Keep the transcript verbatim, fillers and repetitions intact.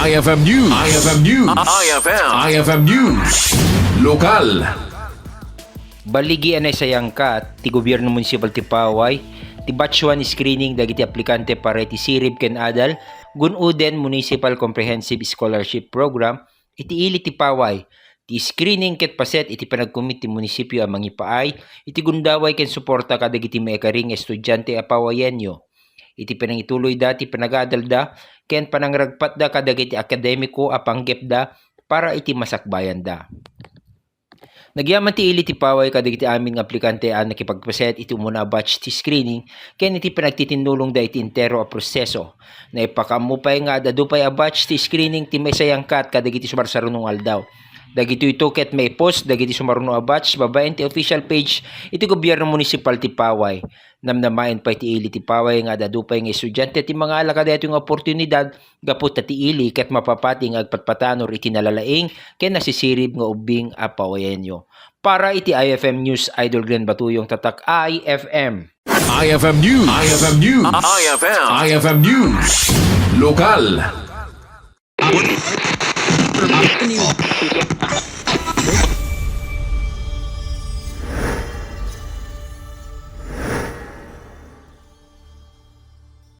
I F M News. I F M News. I F M. I F M News. Lokal. Baligi a naisayangkat ti Gobierno Munisipal ti Paway ti batch one screening dagiti aplikante para iti Sirib ken Adal Gun-Oden Municipal Comprehensive Scholarship Program iti ili ti Paway. Ti screening ket paset iti panagkumit ti munisipio a mangipaay iti gundaway ken suporta kadagiti maikari nga estudiante a Pawayenyo iti panangituloyda ti panagadalda ken panangragpatda kadagiti akademiko a panggepda para iti masakbayanda. Nagyaman ti ili ti Paway kadagiti amin nga aplikante a nakipagpaset iti umuna a batch ti screening ken iti panagtitinnulongda iti entero a proseso. Naipakaammo pay nga ad-adu pay a batch ti screening ti maisayangkat kadagiti sumarsaruno nga aldaw. Dagitoyto ket maipost dagiti sumaruno a batch babaen ti official page iti Gobierno Munisipal ti Paway. Namnamaen pay ti ili ti Paway nga ad-adu pay nga estudiante ti mangala kadaytoy nga oportunidad gapu ta ti ili ket mapapati nga agpatpatanor iti nalalaing ken nasisirib nga ubbing a Pawayenyo. Para iti I F M News, Idol Glenn Batuyong, Tatak I F M. I F M News. I F M News. I F M. I F M News. Lokal.